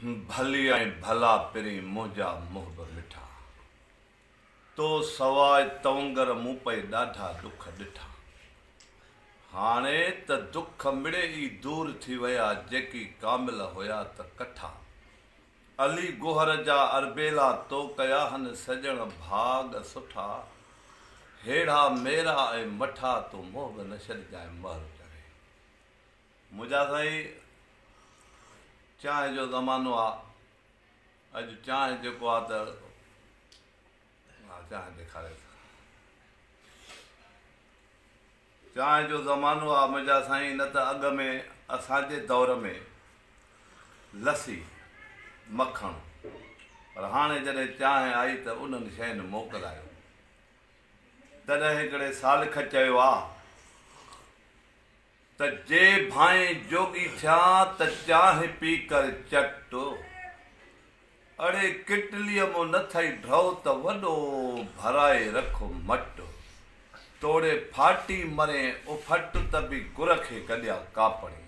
ڀلي ۽ ڀلا پرين منهنجا محب مٺا. تو سواء تونگر مون پئي ڏاڍا ڏک ڏٺا. هاڻي ته دک مڙئي ئي دور ٿي ويا جيڪي ڪامل هيا ته ڪٺا. علي گوهر جا اربيلا تو ڪيا هن سڄڻ ڀاڳ سٺا. ههڙا ميرا ۽ مٺا تو محب نه ڇڏجانء مهر چوي. منهنجا سائين چانهه جو زمانو آ اڄ چانهه جيڪو آ ته ها چانهه ڏيکاري ٿا چانهه جو زمانو آ منهنجا سائين نه ته اڳ ۾ اسان جي دور ۾ لسي مکڻ پر هاڻي جڏهن چانهه آئي ته انهن شين موڪلايو تڏهن هڪڙي سالڪ چيو آ ته جي ڀانئين جوڳي ٿيان ته چانهه پي ڪر چٽ. اڙي ڪٽليء مون نه ٿئي ڍؤ ته وڏو ڀرائي رک مٽ. توڙي ڦاٽي مرين اڦٽ ته به گر کي گڏيا ڪاپڙي.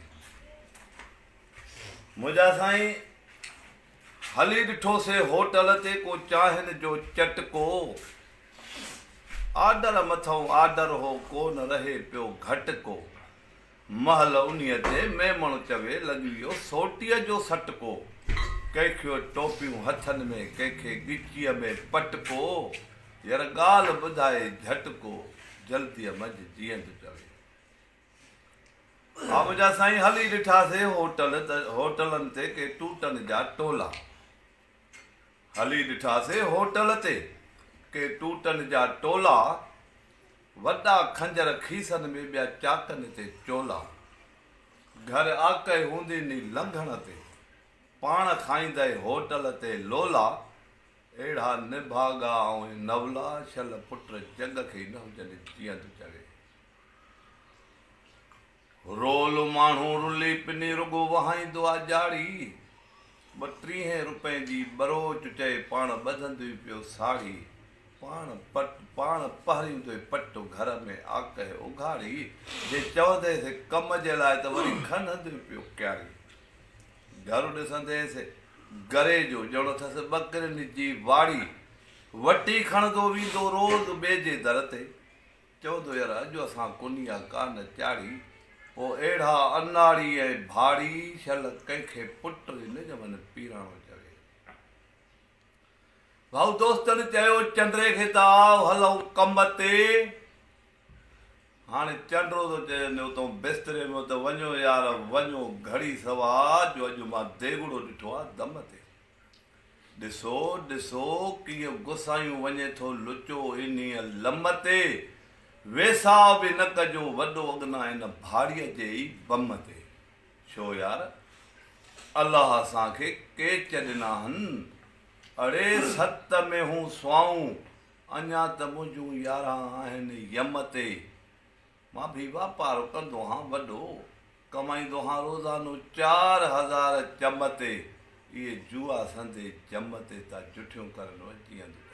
منهنجا سائين هلي ڏٺوسي هوٽل تي ڪو چانهن جو چٽڪو. آرڊر مٿئون آرڊر هو ڪو نه رهي پيو گهٽ ڪو. مهل انهيء تي ميمڻ چوي لڳي ويو سوٽيء جو سٽڪو. ڪنهن کي ٽوپيون هٿن ۾ ڪنهن کي ڳچيء ۾ پٽڪو. ير ڳالهه ٻڌائي جهٽڪو جلديء منجهه جيئند چوي. ها منهنجا سائين هلي ڏٺاسي هوٽل ته هوٽلن تي ڪي ٽوٽن جا ٽولا. هلي ڏٺاسي هوٽل تي ڪي ٽوٽن جا ٽولا. وڏا خنجر کيسن ۾ ٻيا چاڪن تي چولا. گهر آڪهه هوندي ني لنگهڻ تي پاڻ کائيندئي هوٽل تي لولا. اهڙا نڀاڳا ۽ نولا شل پٽ جڳ کي نه هجن جيئند چوي. رول ماڻهو رلي پني رڳو وهائيندو آ ڄاڙي. ٻٽيهين روپين جي ٻروچ چئي پاڻ ٻڌندوئي پيو ساڙهي. پاڻ پٽ پاڻ پهريندوئي پٽ گهر ۾ آڪهه اگهاڙي. جي چونديس ڪم جي لاء ته وري کنهندوئي پيو ڪياڙي. گهر ڏسنديس گري جو ڄڻ اٿس ٻڪرين جي واڙي. وٽي کڻندو ويندو روز ٻئي جي در تي. چوندو يار اڄ اسان ڪنيا ڪا نه چاڙهي، پوء اهڙا اناڙي ۽ ڀاڙي شل ڪنهن کي پٽ ئي نه ڄمن پيراڻو چوي. ڀائو دوستن چيو چنڊري کي ته آء هلون ڪم تي. هاڻي چنڊرو ٿو چئي اتون بستري ۾ ته وڃو يار وڃو گهڙي سوا جو اڄ مان ديڳڙو ڏٺو آ دم تي. ڏسو ڏسو ڪيئن گسايون وڃي ٿو لچو انهيء لم تي، ويساهه به نه ڪجو وڏو اڳنا ان ڀاڙيء جي ئي بم تي. ڇو يار! الله اسان کي ڪيچ ڏنا هن، اڙي ست ۾ هون سوائون، اڃا ته منهنجون 11 آهن يم تي. مان ڀي واپار ڪندو هان وڏو، ڪمائيندو هان روزانو 4000 چم تي، اهي جوا سندي جم تي تا جٺيون ڪرن و جيئندو چوي.